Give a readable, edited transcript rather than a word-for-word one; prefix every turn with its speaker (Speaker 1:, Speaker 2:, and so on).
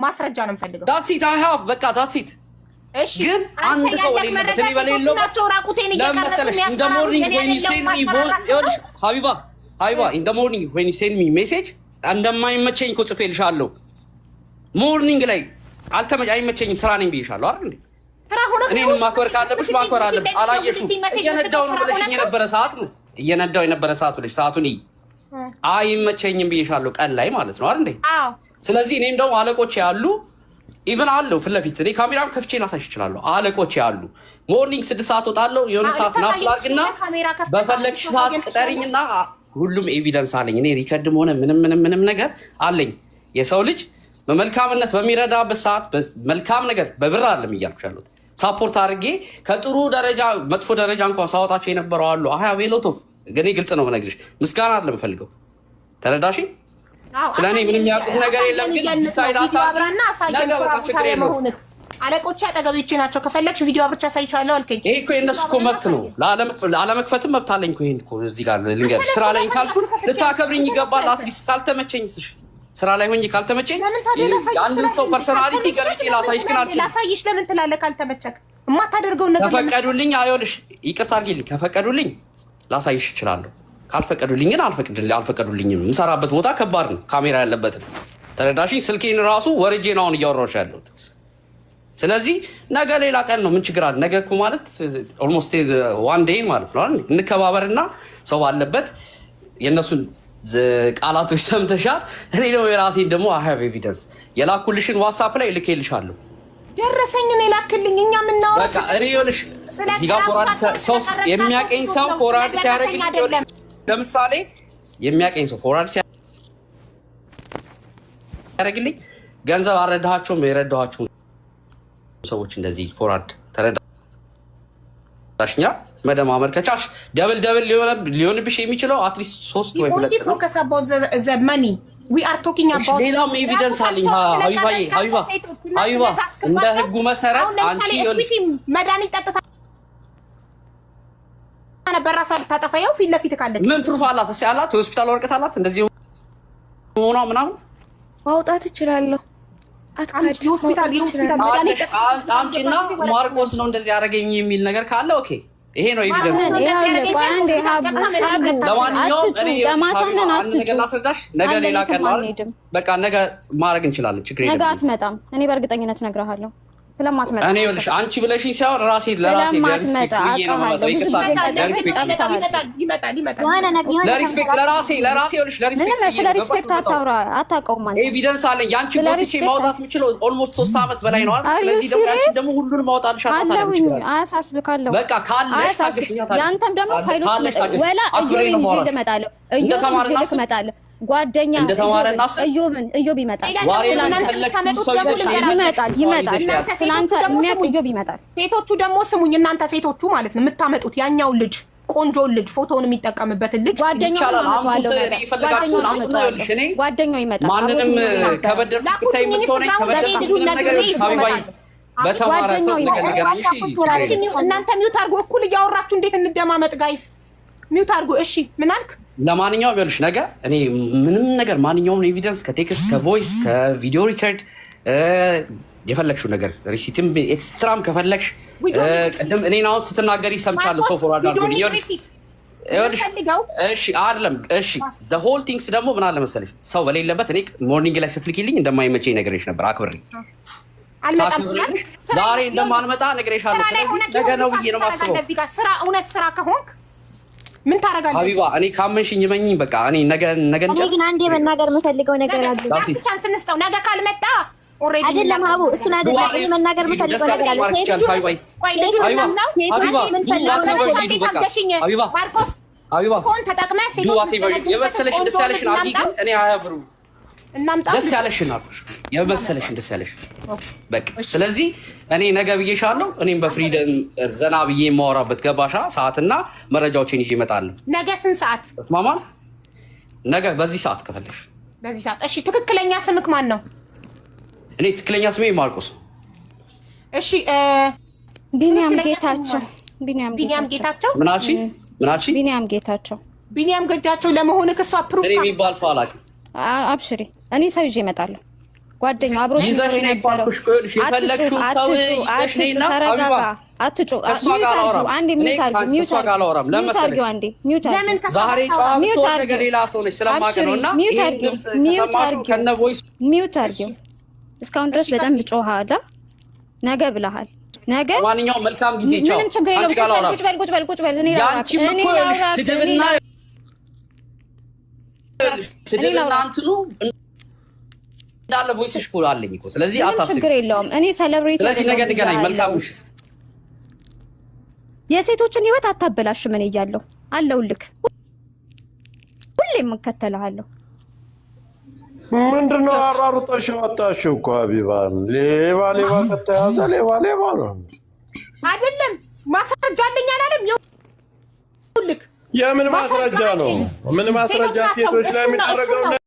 Speaker 1: ማስረጃ ነው የምፈልገው።
Speaker 2: That's it, I have፣ በቃ that's it።
Speaker 1: እሺ፣
Speaker 2: ግን
Speaker 1: አንተ
Speaker 2: አንድ ሰው
Speaker 1: ያለህ
Speaker 2: በሌለበት
Speaker 1: መረጃ
Speaker 2: እኔ
Speaker 1: ሴቶቹ
Speaker 2: በሌለበት
Speaker 1: ናቸው ራቁቴን
Speaker 2: ለምን
Speaker 1: እየቀረጹ
Speaker 2: መሰለሽ in the
Speaker 1: የሚያስፈራሩኝ፣
Speaker 2: morning
Speaker 1: እኔ
Speaker 2: when you
Speaker 1: አይደለሁም
Speaker 2: send me
Speaker 1: ማስፈራራቸው ነው።
Speaker 2: ይኸውልሽ ሀቢባ፣ ሀቢባ፣ in the morning when you send me message እንደማይመቸኝ እኮ ጽፌልሻለሁ። Morning ላይ አይመቸኝም፣ ስራ ነኝ ብዬሻለሁ አይደል እንዴ?
Speaker 1: ስራ ሆነ
Speaker 2: እኔንም ማክበር ካለብሽ ማክበር አለብሽ። አላየሽም? እየነዳው ነው ብለሽኝ የነበረ ሰዓት ነው፣ እየነዳው የነበረ ሰዓት ብለሽ ሰዓቱን እይ። አይመቸኝም ብዬሻለሁ ቀን ላይ ማለት ነው አይደል እንዴ?
Speaker 1: አዎ።
Speaker 2: ስለዚህ እኔም ደግሞ አለቆች ያሉ even አለው ፊት ለፊት እኔ ካሜራም ከፍቼ ላሳይሽ እችላለሁ። አለቆች ያሉ morning 6 ሰዓት ወጣለሁ። የሆነ ሰዓት nap ላድርግና
Speaker 1: ካሜራ ከፍተህ
Speaker 2: በፈለግሽ ሰዓት
Speaker 1: ማሳየት።
Speaker 2: ቅጠሪኝና ሁሉም evidence አለኝ። እኔ record ም ሆነ ምንም ምንም ምንም ነገር አለኝ። የሰው ልጅ በመልካምነት በሚረዳበት ሰዓት መልካም ነገር በብር አይደለም እያልኩሽ ያሉት፣ support አድርጌ ከጥሩ ደረጃ መጥፎ ደረጃ እንኳን ሳወጣቸው የነበረው አሉ። I have a lot of፣ ግን ግልጽ ነው የምነግርሽ፣ ምስጋና አይደለም የምፈልገው። ተረዳሽ?
Speaker 1: አዎ፣
Speaker 2: ስለ እኔ ምንም ያውቁት ነገር የለም። ግን
Speaker 1: አሳየን እያልን ነው።
Speaker 2: Decide
Speaker 1: ቪዲዮ
Speaker 2: አታርጊ።
Speaker 1: አብራና አሳየን።
Speaker 2: ነገ
Speaker 1: ስራ
Speaker 2: በቃ
Speaker 1: ቦታ
Speaker 2: ችግር የለውም።
Speaker 1: የመሆንክ አለቆቼ አጠገቤቼ ናቸው። ከፈለግሽ ቪዲዮ አብርቻ አሳይቻለሁ አልከኝ።
Speaker 2: ይሄ እኮ የእነሱ እኮ መብት ነው። ላለመክፈትም መብት አለኝ እኮ። ይሄን እኮ እዚህ ጋር ልንገርሽ፣ ስራ ላይ ካልኩ ልታከብሪኝ ይገባል። At least ካልተመቸኝ ስሽ ስራ ላይ ሆኜ ካልተመቸኝ
Speaker 1: ለምን ታዲያ ላሳይሽ
Speaker 2: የአንድን ሰው
Speaker 1: ትላለህ?
Speaker 2: Personality ገልጬ ላሳይሽ ግን አልችልም።
Speaker 1: ላሳይሽ ለምን ትላለህ? ካልተመቸክ የማታደርገውን ነገር ለምን?
Speaker 2: ከፈቀዱልኝ፣ አይሆንሽ፣ ይቅርታ አድርጊልኝ፣ ከፈቀዱልኝ ላሳይሽ እችላለሁ። ካልፈቀዱልኝ ግን አልፈቀዱልኝም። የምሰራበት ቦታ ከባድ ነው፣ ካሜራ ያለበትን ተረዳሽኝ? ስልኬን ራሱ ወርጄ ነው አሁን እያወራሁሽ ያለሁት። ስለዚህ ነገ ሌላ ቀን ነው። ምን ችግር አለ? ነገ እኮ ማለት almost one day ማለት ነው አይደል? እንከባበርና ሰው ባለበት የእነሱን ቃላቶች ሰምተሻል። እኔ ደግሞ የራሴን ደግሞ I have evidence፣ የላኩልሽን WhatsApp ላይ ልኬልሻለሁ።
Speaker 1: ደረሰኝን የላክልኝ፣ እኛ የምናወራው
Speaker 2: በቃ እኔ ይኸውልሽ እዚህ ጋር forward ሰው የሚያቀኝ ሰው forward ሲያደርግልኝ፣
Speaker 1: አይደለም።
Speaker 2: ለምሳሌ የሚያቀኝ ሰው forward ሲያደርግልኝ ገንዘብ አልረዳኋቸውም፣ የረዳኋቸውን ሰዎች እንደዚህ forward፣ ተረዳሽኛ? መደማመር ከቻልሽ double double ሊሆንብሽ የሚችለው at least ሶስት ወይ ሁለት ነው።
Speaker 1: Focus about the money we are talking about።
Speaker 2: ሌላም evidence አለኝ። ሀቢባዬ፣ ሀቢባ፣ ሀቢባ፣ እንደ ህጉ መሰረት አንቺ
Speaker 1: ስዊቲ መድኃኒት ጠጥታ ነበር ራሷ ብታጠፋ፣ ያው ፊት ለፊት ካለች።
Speaker 2: ምን proof አላት? እስኪ አላት፣ የሆስፒታል ወረቀት አላት እንደዚህ ሆኗ ምናምን?
Speaker 3: ማውጣት እችላለሁ። አትካድ።
Speaker 1: የሆስፒታል
Speaker 3: ማውጣት
Speaker 1: የሆስፒታል
Speaker 3: እችላለሁ።
Speaker 1: መድኃኒት
Speaker 2: አለሽ አምጪና ማርቆስ ነው እንደዚህ ያደረገኝ የሚል ነገር ካለ okay፣ ይሄ ነው evidence። ለማንኛውም እኔ
Speaker 4: ለማሳመን
Speaker 2: አንድ ነገር ላስረዳሽ። ነገ ሌላ ቀን ነው አይደል? በቃ ነገ ማድረግ እንችላለን። ችግር
Speaker 4: ነገ
Speaker 2: የለም።
Speaker 4: አትመጣም። እኔ በእርግጠኝነት እነግርሃለሁ ስለማትመጣ።
Speaker 2: እኔ ይኸውልሽ አንቺ ብለሽኝ ሳይሆን ራሴ ለራሴ
Speaker 4: ስለማትመጣ
Speaker 2: ለ respect ብዬ ነው
Speaker 4: አውቃለሁ።
Speaker 2: የምመጣው።
Speaker 4: ብዙ
Speaker 2: ይቅርታ፣
Speaker 4: ጊዜ
Speaker 2: ለ respect
Speaker 4: ጠፍተሃል።
Speaker 1: ይመጣል ይመጣል ይመጣል።
Speaker 5: የሆነ ነገር የሆነ
Speaker 2: ለ respect ለራሴ ይኸውልሽ ለ respect
Speaker 4: ምንም
Speaker 2: ብዬ
Speaker 4: ስለ
Speaker 2: ነው
Speaker 4: respect
Speaker 2: ገባሽ?
Speaker 4: አታውራ፣ አታውቀውም አንተ።
Speaker 2: Evidence አለኝ። ያንቺ
Speaker 4: ስለ
Speaker 2: ጎትቼ
Speaker 4: respect
Speaker 2: ማውጣት የምችለው almost 3 ዓመት በላይ ነው አይደል?
Speaker 4: Are you
Speaker 2: ስለዚህ ደግሞ ያንቺን
Speaker 4: serious?
Speaker 2: ደግሞ ሁሉንም ማውጣልሻለሁ። ታዲያ ምን
Speaker 4: አለሁኝ።
Speaker 2: ችግር አለ?
Speaker 4: አያሳስብካለሁ።
Speaker 2: በቃ ካለሽ
Speaker 4: አያሳስብ።
Speaker 2: ታገሽኛ ታዲያ።
Speaker 4: ያንተም ደግሞ ፋይሎች
Speaker 2: ካለሽ ታገሽ።
Speaker 4: ወላ
Speaker 2: አክብሬ
Speaker 4: እዮብን
Speaker 2: ነው
Speaker 4: ይዤ
Speaker 2: የማወራሽ።
Speaker 4: እመጣለሁ።
Speaker 2: እንደ
Speaker 4: እዮብን
Speaker 2: ተማርን
Speaker 4: ይዤ
Speaker 2: አስብ።
Speaker 4: እመጣለሁ። ጓደኛ
Speaker 2: እንደ ተማረ እናስብ።
Speaker 4: እዮብን እዮብ ይመጣል።
Speaker 2: ዋሬ
Speaker 4: ስላንተ
Speaker 2: የፈለግሽውን ሰው ይዘሽ
Speaker 4: ይመጣል ይመጣል።
Speaker 1: እናንተ
Speaker 4: ስላንተ
Speaker 1: ሴቶቹ ደግሞ
Speaker 4: የሚያውቅ
Speaker 1: ስሙኝ።
Speaker 4: እዮብ ይመጣል።
Speaker 1: ሴቶቹ ደግሞ ስሙኝ፣ እናንተ ሴቶቹ ማለት ነው የምታመጡት ያኛውን ልጅ፣ ቆንጆውን ልጅ፣ ፎቶውን የሚጠቀምበትን ልጅ።
Speaker 4: ጓደኛውን
Speaker 2: ይቻላል።
Speaker 4: አመጣዋለሁ።
Speaker 2: አምጡት።
Speaker 4: ነገ
Speaker 2: እኔ የፈለጋችሁትን
Speaker 4: ጓደኛውን
Speaker 2: አምጡና ይኸውልሽ እኔ
Speaker 4: አመጣዋለሁ። ጓደኛው ይመጣል።
Speaker 2: ማንንም
Speaker 4: አብሮት የሚኖር
Speaker 2: ከበደልኩ
Speaker 1: ላኩልኝ
Speaker 2: ብታይ የምትሆነኝ
Speaker 1: ኢንስታግራሙ ለእኔ
Speaker 2: ከበደልኩ
Speaker 1: ልጁን
Speaker 2: ምንም ነገር
Speaker 1: ነግሬ
Speaker 2: ይኸውልሽ ሀቢባዬ
Speaker 1: ይመጣል።
Speaker 2: በተማረ ሰው
Speaker 4: ጓደኛው
Speaker 2: ነገር
Speaker 4: ይመጣል።
Speaker 2: ንገረኝ። እሺ ችግር
Speaker 1: አንቺ
Speaker 2: የለም።
Speaker 1: እናንተ mute አድርጉ። እኩል እያወራችሁ እንዴት እንደማመጥ? Guys, mute አድርጉ። እሺ ምን አልክ?
Speaker 2: ለማንኛውም ይኸውልሽ ነገ እኔ ምንም ነገር ማንኛውም evidence ከ text፣ ከ voice፣ ከ video record የፈለግሽው ነገር receipt ም extra ም ከፈለግሽ ቅድም እኔን አሁን ስትናገሪ ሰምቻለሁ። ሰው forward አድርጎልኝ ይኸውልሽ ይኸውልሽ እሺ አይደለም፣ እሺ the whole things ደግሞ ምን አለ መሰለሽ፣ ሰው በሌለበት እኔ morning ላይ ስትልኪልኝ እንደማይመቸኝ ነግሬሽ ነበር አክብሬ
Speaker 1: አልመጣም።
Speaker 2: ሳክብሬሽ ዛሬ እንደማልመጣ ነግሬሻለሁ። ስለዚህ ነገ ነው ብዬ ነው የማስበው።
Speaker 1: እዚህ ጋር ስራ እውነት ስራ ከሆንክ ምን ታደርጋለህ?
Speaker 2: ሀቢባ፣ እኔ ካመንሽኝ እመኚኝ። በቃ እኔ ነገ ነገ
Speaker 5: እኔ
Speaker 2: እንጨርስ።
Speaker 5: ግን አንድ የመናገር የምፈልገው ነገር አለ።
Speaker 2: ዳሲ።
Speaker 1: Chance እንስጠው። ነገ ካልመጣ already
Speaker 5: አይደለም ሀቡ፣ እሱን አይደለም። እኔ መናገር የምፈልገው ነገር አለ። ሴቶች
Speaker 1: ቆይ ልጁን
Speaker 2: ሀቢባ፣
Speaker 1: እናምናው።
Speaker 2: ሀቢባ፣
Speaker 5: የምንፈልገው
Speaker 2: do whatever you do፣ በቃ
Speaker 1: ታገሽኝ
Speaker 2: ሀቢባ፣
Speaker 1: ማርቆስ
Speaker 2: ሀቢባ
Speaker 1: ፎን ተጠቅመህ
Speaker 2: do
Speaker 1: ሴቶች
Speaker 2: whatever የመሰለሽን ደስ ያለሽን አድርጊ። ግን እኔ አያብሩ
Speaker 1: እናምጣ።
Speaker 2: ደስ ያለሽን አልኩሽ፣ የመሰለሽን ደስ ያለሽን በቃ። ስለዚህ እኔ ነገ ብዬሻለሁ። እኔም በ freedom ዘና ብዬ የማወራበት ገባሻ ሰዓትና መረጃዎችን ይዤ እመጣለሁ።
Speaker 1: ነገ ስንት ሰዓት?
Speaker 2: ተስማማን? ነገ በዚህ ሰዓት ከፈለሽ።
Speaker 1: በዚህ ሰዓት። እሺ፣ ትክክለኛ ስምክ ማን ነው?
Speaker 2: እኔ ትክክለኛ ስሜ ማርቆስ ነው።
Speaker 1: እሺ
Speaker 4: ቢኒያም
Speaker 1: ትክክለኛ
Speaker 4: ጌታቸው።
Speaker 1: ስሙ?
Speaker 4: ቢኒያም
Speaker 1: ቢኒያም
Speaker 4: ጌታቸው።
Speaker 1: ጌታቸው።
Speaker 2: ምን አልሽኝ? ምን አልሽኝ?
Speaker 4: ቢኒያም ጌታቸው።
Speaker 1: ቢኒያም ጌታቸው ለመሆንክ እሷ proof
Speaker 2: እኔ የሚባል ሰው አላውቅም።
Speaker 4: አብሽሪ፣ እኔ ሰው ይዤ እመጣለሁ። ጓደኛው አብሮት
Speaker 2: ይዘሽ
Speaker 4: የሚኖር
Speaker 2: ነይ
Speaker 4: የነበረው
Speaker 2: ባልኩሽ እኮ ይኸውልሽ፣ የፈለግሽውን ሰው
Speaker 4: አትጩ
Speaker 2: ይዘሽ
Speaker 4: አትጩ፣
Speaker 2: ነይና
Speaker 4: ተረጋጋ።
Speaker 2: ሀቢባ፣
Speaker 4: አትጩ።
Speaker 2: ከእሷ
Speaker 4: mute
Speaker 2: ጋር
Speaker 4: አድርጊው
Speaker 2: አላወራም።
Speaker 4: አንዴ፣
Speaker 2: እኔ
Speaker 4: mute አድርጊው፣
Speaker 2: ከእሷ
Speaker 4: mute
Speaker 2: ጋር አላወራም። ለምን
Speaker 4: mute
Speaker 2: መሰለሽ?
Speaker 4: አድርጊው አንዴ፣ mute
Speaker 1: ለምን
Speaker 4: አድርጊው።
Speaker 1: ከእሷ
Speaker 2: ዛሬ
Speaker 1: ጋር
Speaker 2: ጨዋ
Speaker 1: ታወራለህ?
Speaker 4: mute
Speaker 2: ብትሆን ነገ
Speaker 4: አድርጊው።
Speaker 2: ሌላ ሰው ነች ስለማውቅ
Speaker 4: አብሽሪ፣
Speaker 2: ነው። እና
Speaker 4: mute
Speaker 2: ይሄን
Speaker 4: አድርጊው፣
Speaker 2: ድምፅ
Speaker 4: mute
Speaker 2: ከሰማሽው
Speaker 4: አድርጊው፣
Speaker 2: ከነ voice
Speaker 4: mute አድርጊው። እስካሁን ድረስ በደንብ ጮኸሃል። ነገ ብለሃል። ነገ
Speaker 2: ማንኛውም መልካም ጊዜ። ቻው።
Speaker 4: ምንም ችግር
Speaker 2: አንቺ
Speaker 4: የለውም።
Speaker 2: ጋር አላወራም።
Speaker 4: ቁጭ በል ቁጭ በል ቁጭ በል። እኔ ላውራክ፣
Speaker 2: የአንቺም
Speaker 4: እኔ
Speaker 2: እኮ ይኸውልሽ
Speaker 4: ላውራክ፣ እኔ
Speaker 2: ስድብና
Speaker 4: ላውራክ፣ እኔ
Speaker 2: ስድብና
Speaker 4: ላውራክ።
Speaker 2: እንትኑ እንዳለ voice ሽ እኮ አለኝ እኮ። ስለዚህ
Speaker 4: ምንም
Speaker 2: አታስቢ።
Speaker 4: ችግር የለውም። እኔ celebrity
Speaker 2: ስለዚህ ነገ እንገናኝ። መልካም ምሽት።
Speaker 4: የሴቶችን ህይወት አታበላሽም። እኔ እያለሁ አለሁልክ፣ ሁሌም እከተልሃለሁ።
Speaker 6: ምንድነው አራሩጠሽ ያወጣሽው እኮ ሀቢባን? ሌባ ሌባ ከተያዘ ሌባ ሌባ ነው።
Speaker 1: አይደለም ማስረጃ አለኝ አላለም? ይኸውልህ
Speaker 6: የምን ማስረጃ ነው? ምን ማስረጃ?
Speaker 1: ሴቶች ናቸው።
Speaker 6: ሴቶች ላይ
Speaker 1: እሱን ነው፣ እሱን
Speaker 6: የሚደረገው
Speaker 1: ነው።